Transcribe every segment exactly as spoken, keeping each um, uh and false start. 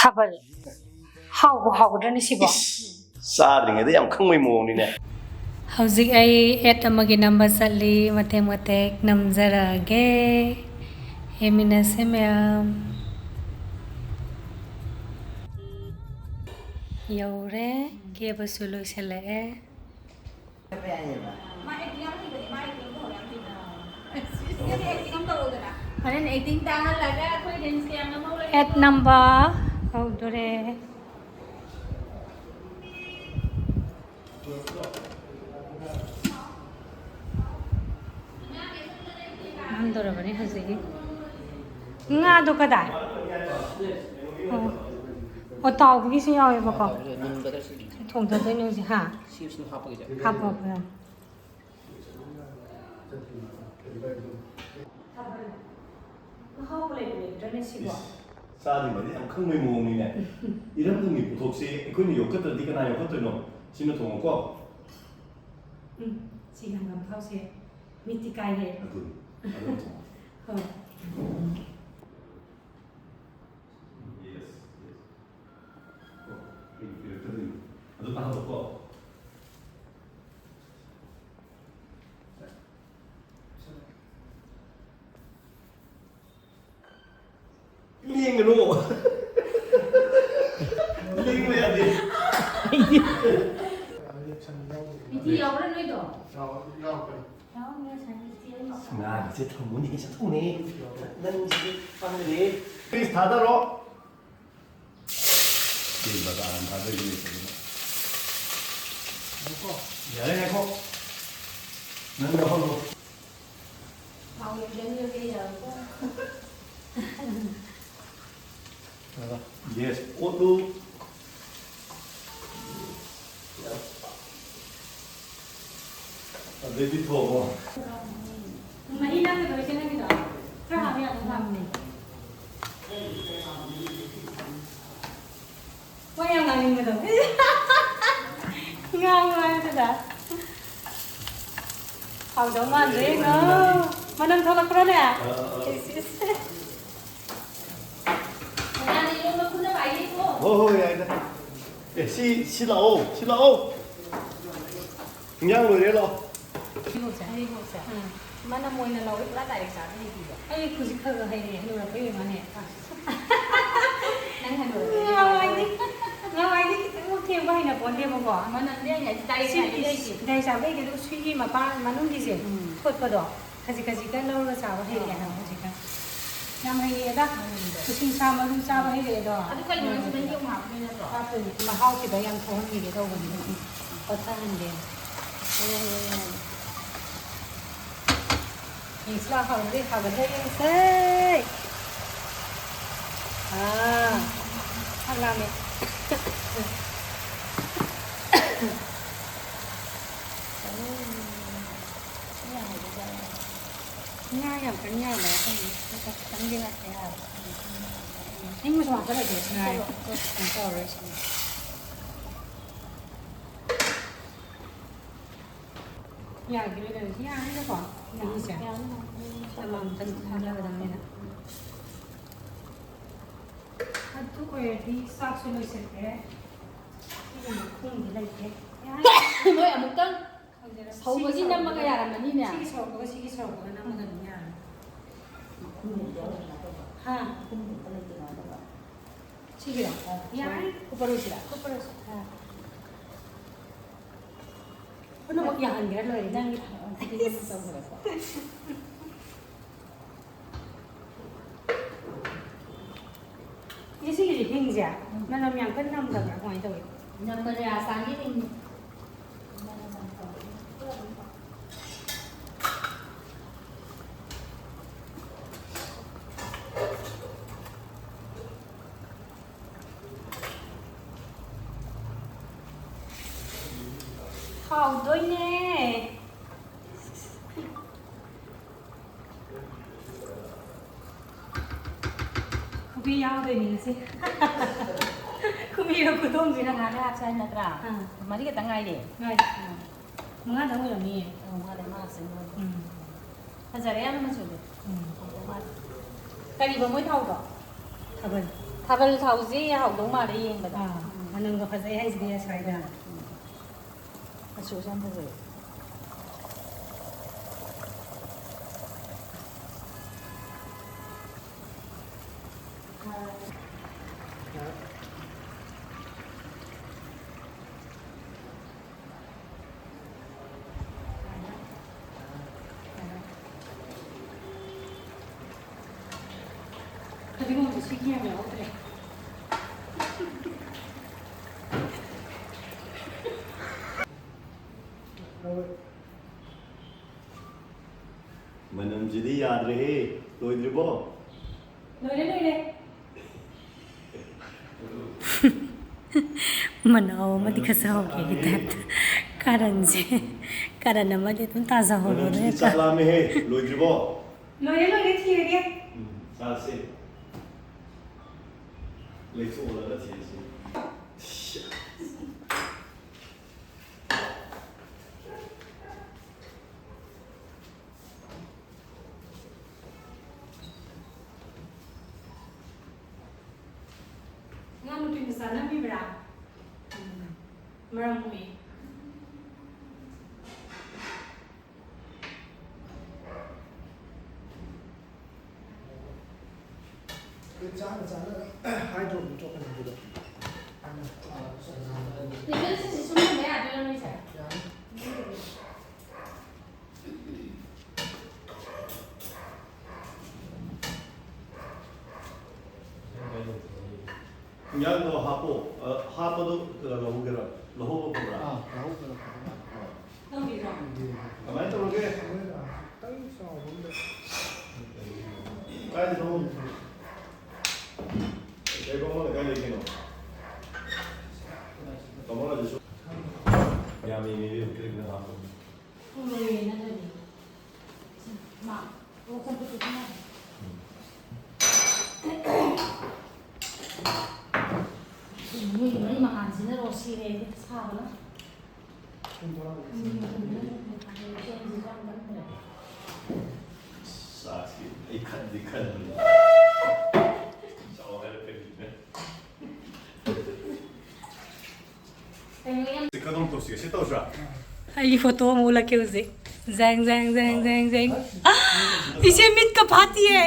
ꯊꯥꯕꯜ꯫ ꯍꯥꯎꯕꯨ ꯍꯥꯎꯒꯗ꯭ꯔꯅꯦ ꯁꯤꯕꯣ? ꯏꯁ, ꯆꯥꯗ꯭ꯔꯤꯉꯩꯗ ꯌꯥꯝ ꯈꯪꯕꯩ ꯃꯑꯣꯡꯅꯤꯅꯦ꯫ ꯍꯧꯖꯤꯛ ꯑꯩ ꯑꯦꯗ ꯑꯃꯒꯤ ꯅꯝꯕ ꯆꯠꯂꯤ, ꯃꯇꯦꯛ ꯃꯇꯦꯛ ꯅꯝꯖꯔꯛꯑꯒꯦ꯫ ꯌꯦꯡꯃꯤꯟꯅꯁꯦ ꯃꯌꯥꯝ꯫ ꯌꯧꯔꯦ, ꯀꯦꯕꯁꯨ ꯂꯣꯏꯁꯤꯜꯂꯛꯑꯦ꯫ ꯍꯣꯔꯦꯟ ꯑꯦꯛꯇꯤꯡ ꯇꯥꯍꯜꯂꯒ ꯑꯩꯈꯣꯏ ꯔꯤꯜꯁ ꯀꯌꯥ ꯅꯝꯍꯧꯔꯒꯦ꯫ ꯑꯦꯗ ꯅꯝꯕ ꯍꯧꯗꯣꯔꯦ꯫ ꯅꯝꯗꯣꯔꯕꯅꯤ ꯍꯧꯖꯤꯛꯀꯤ꯫ ꯉꯥꯗꯣ ꯀꯗꯥꯏ? ꯑꯣ꯫ ꯑꯣ, ꯇꯥꯎꯕꯒꯤꯁꯨ ꯌꯥꯎꯋꯦꯕꯀꯣ꯫ ꯊꯣꯡꯊꯗꯣꯏꯅꯦ ꯍꯧꯖꯤꯛ, ꯍꯥ? ꯁꯤ ꯁꯨꯝ ꯍꯥꯞꯄꯒꯤꯁꯦ꯫ ꯍꯥꯞꯄꯣ, ꯍꯥꯞꯄꯣ, ꯌꯥꯝ꯫ ꯃꯍꯥꯎ ꯂꯩꯕ ꯂꯩꯇ꯭ꯔꯅꯦ ꯁꯤꯕꯣ? ꯏꯁ, ꯆꯥꯗ꯭ꯔꯤꯉꯩꯗ ꯌꯥꯝ ꯈꯪꯕꯩ ꯃꯑꯣꯡꯅꯤꯅꯦ꯫ ꯏꯔꯝꯗꯝꯒꯤ ꯄꯣꯠꯊꯣꯛꯁꯦ ꯑꯩꯈꯣꯏꯅ ꯌꯣꯛꯈꯠꯇ꯭ꯔꯗꯤ ꯀꯅꯥ ꯌꯣꯛꯈꯠꯇꯣꯏꯅꯣ? ꯁꯤꯃ ꯊꯣꯡꯉꯨꯀꯣ꯫ ꯎꯝ, ꯁꯤꯒꯤ ꯍꯪꯒꯥꯝ ꯊꯥꯎꯁꯦ ꯃꯤꯠꯇꯤ ꯀꯥꯏꯍꯦ꯫ ꯑꯗꯨꯅꯤ, ꯑꯗꯨꯝ ꯊꯣꯡꯉꯣ꯫ ꯍꯣꯏ꯫ Yes, yes. ꯑꯣ, ꯑꯩ ꯄꯤꯔꯛꯀꯗꯣꯏꯅꯤ꯫ ꯑꯗꯨ ꯇꯥꯍꯜꯂꯣꯀꯣ꯫ ꯂꯦꯡꯒꯅꯨ꯫ ꯂꯦꯡꯕ ꯌꯥꯗꯦ꯫ ꯃꯤꯊꯤ ꯌꯥꯎꯕ꯭ꯔꯥ ꯅꯣꯏꯗꯣ? ꯌꯥꯎ-, ꯌꯥꯎꯔꯛꯄꯅꯤ꯫ ꯌꯥꯎꯔꯝꯅꯤ ꯉꯁꯥꯏ ꯃꯤꯊꯤ ꯑꯩꯅ ꯉꯥꯒꯤꯁꯦ ꯊꯝꯃꯨꯅꯦ, ꯆꯠꯊꯣꯛꯅꯦ꯫ ꯅꯪꯁꯤꯗꯤ ꯄꯪꯒ꯭ꯔꯦ꯫ Please ꯊꯥꯗꯔꯣ꯫ ꯁꯤ ꯕꯗꯥꯝ ꯊꯥꯗꯔꯤꯁꯤꯅꯦ ꯐꯖꯅ꯫ ꯌꯥꯔꯦ, ꯉꯥꯏꯈꯣ꯫ ꯅꯪ ꯌꯥꯎꯍꯜꯂꯣ꯫ ꯊꯥꯎ ꯌꯩꯖꯜꯂꯒꯦ, ꯌꯥꯔꯦꯀꯣ꯫ Yes, ꯑꯣꯠꯂꯨ꯫ ꯑꯗꯩꯗꯤ ꯊꯣꯡꯉꯣ꯫ ꯃꯍꯤ ꯅꯪꯒꯗ꯭ꯔꯣ ꯏꯆꯦ, ꯅꯪꯒꯤꯗꯣ? ꯈꯔ ꯍꯥꯞꯄ ꯌꯥꯗ꯭ꯔꯣ? ꯍꯥꯞꯅꯤ꯫ ꯋꯥ ꯌꯥꯝ ꯉꯥꯡꯅꯤꯡꯕꯗꯣ꯫ ꯉꯥꯡꯉꯣ ꯍꯥꯏꯕꯗꯨꯗ꯫ ꯍꯥꯎꯗꯧ ꯃꯥꯟꯗ꯭ꯔꯦ, ꯌꯦꯡꯉꯣ꯫ ꯃꯅꯝ ꯊꯣꯛꯂꯛꯄ꯭ꯔꯣꯅꯦ? ꯑꯥ, ꯑꯥ꯫ ꯏꯁ, ꯏꯁ꯫ ꯃꯌꯥꯝꯅ ꯏꯔꯣꯟꯕ ꯈꯨꯠꯅ ꯄꯥꯏꯔꯤ꯫ ꯍꯣꯏ, ꯍꯣꯏ, ꯌꯥꯏꯗ꯫ ꯑꯦ, ꯁꯤ, ꯁꯤ ꯂꯥꯛꯑꯣ, ꯁꯤ ꯂꯥꯛꯑꯣ꯫ ꯏꯟꯖꯥꯡ ꯂꯣꯏꯔꯦ, ꯂꯥꯛꯑꯣ꯫ ꯍꯩꯔꯤꯕꯣꯞꯁꯦ, ꯍꯩꯔꯤꯕꯣꯞꯁꯦ꯫ ꯎꯝ꯫ ꯃꯅꯝ ꯑꯣꯏꯅ ꯂꯧꯔꯦ, ꯄꯨꯔꯥ direct ꯆꯥꯕ ꯍꯩꯕꯤꯕ꯫ ꯑꯩ ꯍꯧꯖꯤꯛ ꯈꯔ ꯈꯔ ꯍꯩꯔꯦ, ꯍꯅꯨꯔꯛꯄꯩ ꯑꯣꯏꯔꯝꯒꯅꯤ꯫ ꯅꯪ ꯍꯅꯨꯔꯛꯄꯩ ꯉꯍꯥꯟꯋꯥꯏꯗꯤ, ꯉꯍꯥꯟꯋꯥꯏꯗꯤ ꯈꯤꯇꯪꯕꯨ ꯊꯦꯡꯕ ꯍꯩꯅꯄꯣꯟꯇꯦꯕꯀꯣ꯫ ꯃꯅꯝꯗꯤ ꯑꯩꯅ direct ꯁꯤ ꯍꯩꯅꯗꯤ ꯂꯩꯇꯦ꯫ Direct ꯆꯥꯕ ꯍꯩꯇꯦ, ꯑꯗꯨꯒ ꯁꯤꯒꯤ ꯃꯄꯥꯟ ꯃꯅꯨꯡꯒꯤꯁꯦ ꯎꯝ꯫ ꯊꯣꯠꯄꯗꯣ꯫ ꯈꯖꯤꯛ ꯈꯖꯤꯛꯇ ꯂꯧꯔꯒ ꯆꯥꯕ ꯍꯩꯔꯛꯑꯦ ꯍꯥꯏꯕ ꯍꯧꯖꯤꯛꯀꯥꯟ꯫ ꯌꯥꯝ ꯍꯩꯔꯛꯑꯦꯗ꯫ ꯎꯝ꯫ ꯎꯁꯤꯡꯁꯥ ꯃꯔꯨ ꯆꯥꯕ ꯍꯩꯔꯛꯑꯦꯗꯣ꯫ ꯑꯗꯨ ꯀꯩꯅꯣ ꯍꯥꯏꯁꯦ, ꯅꯪ ꯌꯦꯔꯨꯝ ꯍꯥꯞꯄꯗꯣꯏ ꯅꯠꯇ꯭ꯔꯣ? ꯍꯥꯞꯇꯣꯏꯅꯦ꯫ ꯃꯍꯥꯎ ꯈꯤꯇꯪ ꯌꯥꯝ ꯊꯣꯛꯍꯟꯈꯤꯒꯦ ꯇꯧꯕꯅꯦ꯫ ꯎꯝ꯫ ꯄꯠꯊꯍꯟꯒꯦ꯫ ꯍꯣꯏ, ꯍꯣꯏ, ꯍꯣꯏ, ꯍꯣꯏ꯫ ꯌꯦꯡꯁꯤꯂꯥ, ꯍꯥꯎꯔꯦ, ꯍꯥꯎꯒꯗ꯭ꯔꯥ ꯌꯦꯡꯁꯦ꯫ ꯑꯥ, ꯆꯥꯛ ꯂꯥꯝꯃꯦ꯫ ꯉꯥ ꯌꯥꯝ ꯀꯟꯅ ꯌꯥꯝꯕ ꯅꯠꯇꯕꯅꯤ꯫ ꯈꯤꯇꯪꯗꯤ ꯋꯥꯠꯄ ꯌꯥꯔꯦ꯫ ꯍꯤꯡꯕꯁꯨ ꯍꯥꯞꯆꯜꯂꯒꯦ꯫ ꯉꯥꯏ꯫ ꯀꯩꯅꯣ ꯇꯧꯔꯔꯣꯏꯁꯤ꯫ ꯌꯥꯈꯤꯔꯣꯏꯗꯅ ꯁꯤ ꯌꯥꯅꯤꯗꯀꯣ? ꯃꯍꯤꯁꯦ? ꯌꯥꯅꯤ, ꯌꯥꯅꯤ꯫ ꯆꯅꯝ ꯑꯝꯇꯪ ꯊꯥꯗꯔꯗꯕꯅꯤꯅ꯫ ꯑꯗꯨ ꯑꯣꯏꯔꯗꯤ ꯆꯥꯛꯁꯨ ꯂꯣꯏꯁꯤꯜꯂꯦ꯫ ꯁꯤꯒꯤ ꯃꯈꯨꯝꯗꯤ ꯂꯩꯇꯦ꯫ ꯌꯥꯔꯦ꯫ ꯅꯣꯏ ꯑꯃꯨꯛꯇꯪ ꯈꯪꯗꯦꯗ꯫ ꯁꯧꯕꯒꯤ ꯁꯤꯒꯤ ꯅꯝꯃꯒ ꯁꯧꯔꯛꯄꯒ, ꯌꯥꯔꯝꯃꯅꯤꯅꯦ꯫ ꯁꯤꯒꯤ ꯁꯧꯔꯛꯄꯒ ꯁꯤꯒꯤ ꯁꯧꯔꯛꯄꯒ ꯅꯝꯃꯒ ꯑꯗꯨꯝ ꯌꯥꯔꯅꯤ꯫ ꯍꯥ? ꯁꯤꯒꯤꯔꯣ? ꯌꯥꯔꯦ꯫ ꯀꯨꯞꯄꯔꯣꯏꯁꯤꯔꯥ? ꯀꯨꯞꯄꯔꯣꯏꯁꯤ꯫ ꯑꯥ꯫ ꯄꯨꯝꯅꯃꯛ ꯌꯥꯍꯟꯈ꯭ꯔ ꯂꯣꯏꯔꯦ ꯅꯪꯒꯤ꯫ ꯑꯗꯨꯗꯤ ꯅꯪ ꯇꯧꯈ꯭ꯔꯦꯀꯣ꯫ ꯏꯆꯦ, ꯁꯤꯒꯤꯁꯦ ꯍꯤꯡꯁꯦ ꯃꯅꯝ ꯌꯥꯝ ꯀꯟꯅ ꯅꯝꯗꯕ꯭ꯔꯥ? ꯀꯃꯥꯏꯅ ꯇꯧꯏ? ꯅꯝꯕꯅꯦ, ꯑꯁꯥꯝꯒꯤ ꯍꯤꯡ꯫ ꯍꯥꯎꯗꯣꯏꯅꯦ꯫ ꯈꯨꯕꯤ ꯌꯥꯎꯗꯣꯏꯅꯦ ꯉꯁꯤ꯫ ꯈꯨꯕꯤꯔꯣ ꯈꯨꯗꯣꯝꯕꯤꯔꯣ? ꯁꯤꯅ ꯉꯥꯏꯍꯥꯛ ꯍꯥꯞꯁꯦ ꯍꯥꯏ ꯅꯠꯇ꯭ꯔꯥ? ꯑꯥ꯫ ꯃꯔꯤ ꯈꯛꯇꯪ ꯉꯥꯏꯔꯦ꯫ ꯉꯥꯏꯔꯦ꯫ ꯑꯥ꯫ ꯃꯉꯥꯗꯪ ꯑꯣꯏꯔꯝꯅꯤꯌꯦ꯫ ꯑꯥ, ꯃꯉꯥꯗꯪ ꯍꯥꯞꯁꯦ ꯃꯉꯥꯗꯪ꯫ ꯎꯝ꯫ ꯐꯖꯔꯦ ꯌꯥꯝꯅ ꯃꯆꯨꯗꯣ꯫ ꯎꯝ꯫ ꯀꯔꯤꯕ ꯃꯣꯏ ꯊꯥꯎꯗꯣ? ꯊꯥꯕꯜ꯫ ꯊꯥꯕꯜ ꯊꯥꯎꯁꯤ ꯍꯥꯎꯗꯧ ꯃꯥꯜꯂꯦ ꯌꯦꯡꯕꯗ꯫ ꯑꯥ, ꯃꯅꯝꯒ ꯐꯖꯩ ꯍꯥꯏꯁꯤꯗꯤ ꯑꯁ꯭ꯋꯥꯏꯗ꯫ ꯃꯆꯨꯁꯨ ꯌꯥꯝ ꯐꯖꯩ꯫ ꯐꯗꯤꯒꯣꯝꯁꯦ ꯁꯤꯒꯤ ꯌꯥꯝ ꯌꯥꯎꯗ꯭ꯔꯦ꯫ ꯃꯅꯝꯁꯤꯗꯤ ꯌꯥꯗ꯭ꯔꯦꯍꯦ꯫ ꯂꯣꯏꯗ꯭ꯔꯤꯕꯣ? ꯂꯣꯏꯔꯦ, ꯂꯣꯏꯔꯦ꯫ ꯃꯅꯥꯎ ꯑꯃꯗꯤ ꯈꯔ ꯆꯥꯍꯧꯒꯦꯒꯤ ꯇꯥꯏꯞꯇ꯫ ꯀꯥꯔꯟꯁꯦ꯫ ꯀꯥꯔꯟ ꯑꯃꯗꯤ ꯑꯗꯨꯝ ꯇꯥꯖꯍꯧꯕꯗꯣ ꯃꯅꯝꯁꯤꯗꯤ ꯍꯦꯛꯇ꯫ ꯆꯥꯛ ꯂꯥꯝꯃꯦꯍꯦ꯫ ꯂꯣꯏꯗ꯭ꯔꯤꯕꯣ? ꯂꯣꯏꯔꯦ, ꯂꯣꯏꯔꯦ, ꯊꯤꯔꯒꯦ꯫ ꯎꯝ, ꯆꯥꯁꯦ꯫ ꯂꯩꯊꯣꯛꯍꯜꯂꯒ ꯊꯤꯔꯁꯤ꯫ ꯑꯉꯥꯡ ꯅꯨꯄꯤ ꯃꯆꯥ ꯅꯝꯃꯤꯕ꯭ꯔꯥ? ꯎꯝ꯫ ꯃꯔꯝ ꯃꯣꯛꯏ꯫ ꯑꯗꯨ ꯆꯥꯅ ꯆꯥꯅ ꯍꯥꯏꯗ꯭ꯔꯣ ꯑꯗꯨꯝ ꯊꯣꯛꯀꯅꯤ ꯑꯗꯨꯗ꯫ ꯇꯦꯕꯜꯁꯤꯡꯁꯤ ꯁꯨꯝ ꯊꯝꯕ ꯌꯥꯗꯣꯏꯔꯣ ꯅꯣꯏꯁꯦ? ꯌꯥꯅꯤ꯫ ꯏꯟꯖꯥꯡꯗꯣ ꯍꯥꯞꯄꯣ꯫ ꯑ, ꯍꯥꯞꯄꯗꯣ ꯀꯩꯅꯣ ꯂꯧꯍꯧꯒꯦꯔꯥ? ꯂꯧꯍꯧꯕ ꯐꯕ꯭ꯔꯥ? ꯑꯥ, ꯂꯧꯍꯧꯕꯅ ꯐꯕ ꯃꯥꯜꯂꯦ꯫ ꯑꯥ꯫ ꯅꯪꯒꯤꯁꯨ? ꯀꯃꯥꯏꯅ ꯇꯧꯔꯒꯦ? ꯈꯤꯇꯪ ꯆꯥꯎꯕ ꯑꯃ ꯂꯩ꯫ ꯀꯥꯏꯗꯅꯣ? ꯂꯩꯕꯝ ꯑꯃ ꯂꯩꯀꯥꯏ ꯂꯩ ꯀꯩꯅꯣ? ꯇꯥꯃꯣ ꯔꯥꯖꯦꯁꯣꯔ꯫ ꯌꯥꯝꯃꯤ, ꯃꯤꯗꯤ ꯍꯧꯖꯤꯛ ꯈꯤꯇꯪ ꯍꯥꯞꯄꯅꯤ꯫ ꯍꯣꯏ, ꯅꯠꯇ꯭ꯔꯗꯤ꯫ ꯃꯥ, ꯑꯣ, ꯆꯝꯐꯨꯠꯇꯨꯁꯨ ꯃꯥ꯫ ꯎꯝ꯫ ꯃꯣꯏꯒꯤ ꯃꯩ ꯃꯉꯥꯜꯁꯤꯅ ꯔꯣ ꯁꯤꯔꯦ ꯑꯩꯗꯤ ꯁꯥꯕꯅ꯫ ꯆꯥꯛꯁꯤ ꯑꯩ ꯈꯟꯗꯤ ꯈꯟꯕꯅꯤ꯫ ꯆꯥꯎ ꯍꯥꯏꯔꯛꯀꯅꯤꯅ꯫ ꯇꯧꯁꯤꯒꯦ, ꯁꯤ ꯇꯧꯁꯤꯔꯥ? ꯑꯩꯒꯤ ꯐꯣꯇꯣ ꯑꯃ ꯎꯠꯂꯛꯀꯦ ꯍꯧꯖꯤꯛ꯫ ꯖꯦꯡ, ꯖꯦꯡ, ꯖꯦꯡ, ꯖꯦꯡ, ꯖꯦꯡ꯫ ꯑꯥ! ꯏꯆꯦ ꯃꯤꯠꯀ ꯐꯥꯠꯇꯤꯌꯦ꯫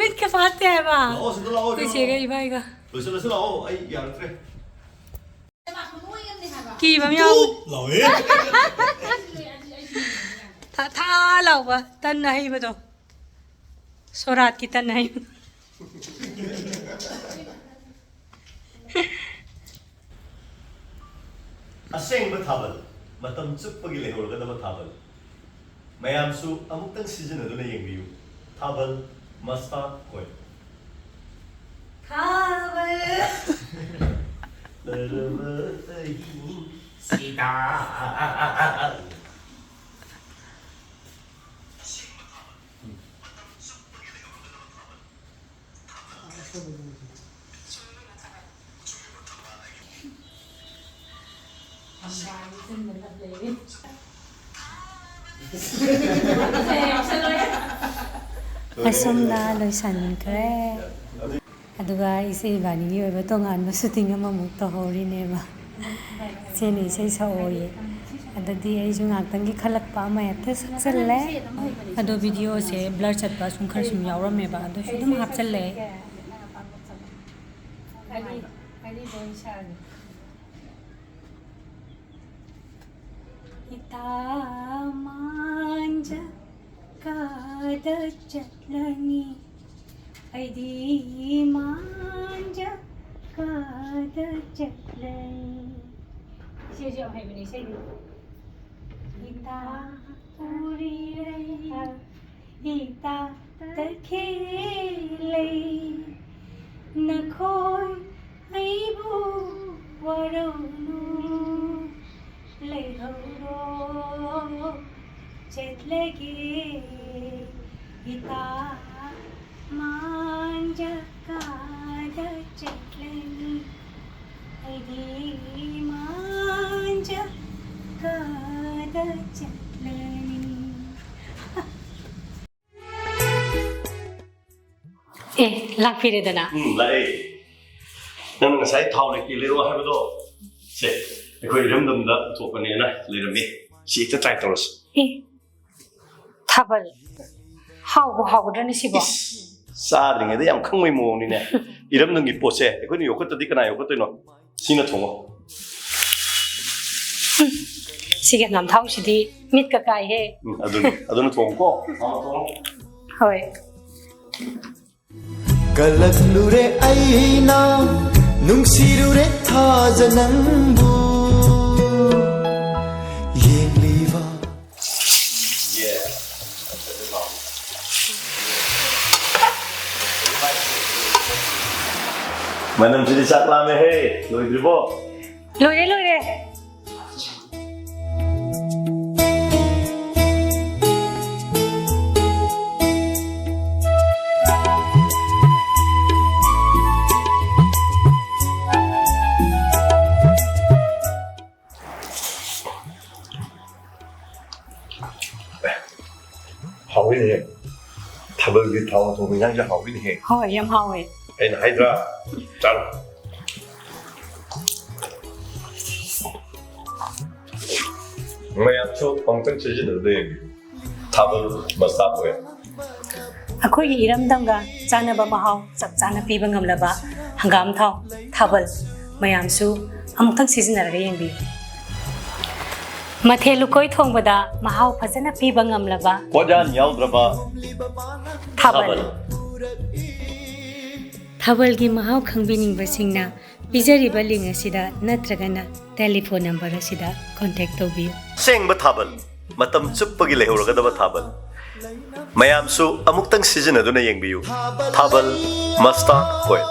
ꯃꯤꯠꯀ ꯐꯥꯠꯇꯦ ꯍꯥꯏꯕ꯫ ꯂꯥꯛꯑꯣ, ꯁꯤꯗ ꯂꯥꯛꯑꯣ, ꯑꯩꯈꯣꯏ ꯏꯕꯦꯝꯃ꯫ ꯆꯦꯒ ꯏꯕꯥꯏꯒ꯫ ꯂꯣꯏꯁꯤꯜꯂꯁꯤ ꯂꯥꯛꯑꯣ, ꯑꯩ ꯌꯥꯔꯛꯇ꯭ꯔꯦ꯫ ꯀꯤꯕ ꯑꯃ ꯌꯥꯎ-, ꯂꯥꯛꯑꯣꯍꯦ꯫ ꯊꯥ ꯊꯥ ꯂꯥꯎꯕ ꯇꯟ ꯑꯍꯩꯕꯗꯣ꯫ ꯁꯣꯔꯥꯠꯀꯤ ꯇꯟ ꯑꯍꯩꯕꯗꯣ꯫ ꯑꯁꯦꯡꯕ ꯊꯥꯕꯜ, ꯃꯇꯝ ꯆꯨꯞꯄꯒꯤ ꯂꯩꯍꯧꯔꯒꯗꯕ ꯊꯥꯕꯜ꯫ ꯃꯌꯥꯝꯁꯨ ꯑꯃꯨꯛꯇꯪ ꯁꯤꯖꯤꯟꯅꯗꯨꯅ ꯌꯦꯡꯕꯤꯌꯨ꯫ ꯊꯥꯕꯜ ꯃꯁꯇꯥꯛ ꯑꯣꯏ꯫ ꯊꯥꯕꯜ꯫ ꯂꯔꯕ ꯑꯍꯤꯡ ꯁꯤꯗ꯫ ꯑꯁꯨꯝꯅ ꯂꯣꯏꯁꯟꯈ꯭ꯔꯦ꯫ ꯑꯗꯨꯒ ꯏꯆꯦ ꯏꯕꯥꯅꯤꯒꯤ ꯑꯣꯏꯕ ꯇꯣꯉꯥꯟꯕ ꯁꯨꯇꯤꯡ ꯑꯃꯃꯨꯛ ꯇꯧꯍꯧꯔꯤꯅꯦꯕ꯫ ꯏꯆꯦꯅ ꯏꯁꯩ ꯁꯛꯑꯣꯌꯦ꯫ ꯑꯗꯨꯗꯤ ꯑꯩꯁꯨ ꯉꯥꯛꯇꯪꯒꯤ ꯈꯜꯂꯛꯄ ꯑꯃ ꯍꯦꯛꯇ ꯁꯛꯆꯜꯂꯦ꯫ ꯑꯗꯣ ꯚꯤꯗꯤꯑꯣꯁꯦ ꯕ꯭ꯂꯔ ꯆꯠꯄ ꯁꯨꯝ ꯈꯔ ꯁꯨꯝ ꯌꯥꯎꯔꯝꯃꯦꯕ, ꯑꯗꯨꯁꯨ ꯑꯗꯨꯝ ꯍꯥꯞꯆꯜꯂꯦ꯫ ꯏꯇꯥ ꯃꯥꯟꯖ ꯀꯥꯗ ꯆꯠꯂꯅꯤ? ꯑꯩꯗꯤ ꯃꯥꯟꯖ ꯀꯥꯗ ꯆꯠꯂꯅꯤ? ꯏꯆꯦꯁꯨ ꯌꯥꯝ ꯍꯩꯕꯅꯦ ꯏꯁꯩꯗꯤ꯫ ꯏꯇꯥ ꯎꯔꯤꯔꯩ, ꯏꯇꯥ ꯇꯈꯦꯜꯂꯩ, ꯅꯈꯣꯏ ꯑꯩꯕꯨ ꯋꯥꯔꯧꯅꯨ, ꯂꯩꯍꯧꯔꯣ, ꯆꯠꯂꯒꯦ, ꯏꯇꯥ ꯃꯥꯟꯖ ꯀꯥꯗ ꯆꯠꯂꯅꯤ? ꯑꯩꯗꯤ ꯃꯥꯟꯖ ꯀꯥꯗ ꯆꯠꯂꯅꯤ? ꯑꯦ, ꯂꯥꯛꯄꯤꯔꯦꯗꯅ꯫ ꯎꯝ, ꯂꯥꯛꯑꯦ꯫ ꯅꯪꯅ ꯉꯁꯥꯏ ꯊꯥꯎ ꯂꯩꯇꯦ ꯂꯩꯔꯛꯑꯣ ꯍꯥꯏꯕꯗꯣ? ꯁꯦ, ꯑꯩꯈꯣꯏ ꯏꯔꯝꯗꯝꯗ ꯄꯨꯊꯣꯛꯄꯅꯦꯅ ꯂꯩꯔꯝꯃꯤ꯫ ꯁꯤ ꯍꯦꯛꯇ ꯇ꯭ꯔꯥꯏ ꯇꯧꯔꯁꯤ꯫ ꯑꯦ, ꯊꯥꯕꯜ꯫ ꯍꯥꯎꯕꯨ ꯍꯥꯎꯒꯗ꯭ꯔꯅꯦ ꯁꯤꯕꯣ? ꯏꯁ, ꯆꯥꯗ꯭ꯔꯤꯉꯩꯗ ꯌꯥꯝ ꯈꯪꯕꯩ ꯃꯑꯣꯡꯅꯤꯅꯦ꯫ ꯏꯔꯝꯗꯝꯒꯤ ꯄꯣꯠꯁꯦ ꯑꯩꯈꯣꯏꯅ ꯌꯣꯛꯈꯠꯇꯗꯤ ꯀꯅꯥ ꯌꯣꯛꯈꯠꯇꯣꯏꯅꯣ? ꯁꯤꯅ ꯊꯣꯡꯉꯣ꯫ ꯁꯤꯒꯤ ꯍꯪꯒꯥꯝ ꯊꯥꯎꯁꯤꯗꯤ ꯃꯤꯠꯀ ꯀꯥꯏꯍꯦ꯫ ꯎꯝ, ꯑꯗꯨꯅꯤ꯫ ꯑꯗꯨꯅ ꯊꯣꯡꯉꯨꯀꯣ꯫ ꯍꯥꯎꯅ ꯊꯣꯡꯉꯨ꯫ ꯍꯣꯏ꯫ ꯀꯜꯂꯛꯂꯨꯔꯦ ꯑꯩꯅ, ꯅꯨꯡꯁꯤꯔꯨꯔꯦ ꯊꯥꯖ ꯅꯪꯕꯨ꯫ ꯌꯦꯡꯂꯤꯕ꯫ ꯃꯅꯝꯁꯤꯗꯤ ꯆꯥꯛ ꯂꯥꯝꯃꯦꯍꯦ꯫ ꯂꯣꯏꯗ꯭ꯔꯤꯕꯣ? ꯂꯣꯏꯔꯦ, ꯂꯣꯏꯔꯦ꯫ ꯍꯥꯎꯋꯤꯅꯦ꯫ ꯊꯥꯕꯜꯒꯤ ꯊꯥꯎ ꯊꯣꯡꯕ ꯏꯟꯖꯥꯡꯁꯦ ꯍꯥꯎꯋꯤꯅꯦꯍꯦ꯫ ꯍꯣꯏ, ꯌꯥꯝ ꯍꯥꯎꯋꯦ꯫ ꯑꯩꯅ ꯍꯥꯏꯗ꯭ꯔꯥ? ꯆꯥꯔꯣ꯫ ꯃꯌꯥꯝꯁꯨ ꯑꯃꯨꯛꯇꯪ ꯁꯤꯖꯤꯟꯅꯗꯨꯅ ꯌꯦꯡꯕꯤꯌꯨ꯫ ꯊꯥꯕꯜ ꯃꯁꯇꯥꯔꯗ ꯑꯣꯏꯜ꯫ ꯑꯩꯈꯣꯏꯒꯤ ꯏꯔꯝꯗꯝꯒ ꯆꯥꯟꯅꯕ ꯃꯍꯥꯎ ꯆꯞ ꯆꯥꯅ ꯄꯤꯕ ꯉꯝꯂꯕ ꯍꯪꯒꯥꯝ ꯊꯥꯎ, ꯊꯥꯕꯜ, ꯃꯌꯥꯝꯁꯨ ꯑꯃꯨꯛꯇꯪ ꯁꯤꯖꯤꯟꯅꯔꯒ ꯌꯦꯡꯕꯤꯌꯨ꯫ ꯃꯊꯦꯜ ꯂꯨꯀꯣꯏ ꯊꯣꯡꯕꯗ ꯃꯍꯥꯎ ꯐꯖꯅ ꯄꯤꯕ ꯉꯝꯂꯕ ꯄꯣꯠꯌꯥꯟ ꯌꯥꯎꯗ꯭ꯔꯕ ꯊꯥꯕꯜ꯫ ꯊꯥꯕꯜ꯫ ꯊꯥꯕꯜꯒꯤ ꯃꯍꯥꯎ ꯈꯪꯕꯤꯅꯤꯡꯕꯁꯤꯡꯅ ꯄꯤꯖꯔꯤꯕ ꯂꯤꯡ ꯑꯁꯤꯗ ꯅꯠꯇ꯭ꯔꯒꯅ ꯇꯦꯂꯤꯐꯣꯟ ꯅꯝꯕꯔ ꯑꯁꯤꯗ ꯀꯣꯟꯇꯦꯛ ꯇꯧꯕꯤꯌꯨ꯫ ꯑꯁꯦꯡꯕ ꯊꯥꯕꯜ, ꯃꯇꯝ ꯆꯨꯞꯄꯒꯤ ꯂꯩꯍꯧꯔꯒꯗꯕ ꯊꯥꯕꯜ꯫ ꯃꯌꯥꯝꯁꯨ ꯑꯃꯨꯛꯇꯪ ꯁꯤꯖꯤꯟꯅꯗꯨꯅ ꯌꯦꯡꯕꯤꯌꯨ꯫ ꯊꯥꯕꯜ ꯃꯁꯇꯥꯔꯗ ꯑꯣꯏꯜ꯫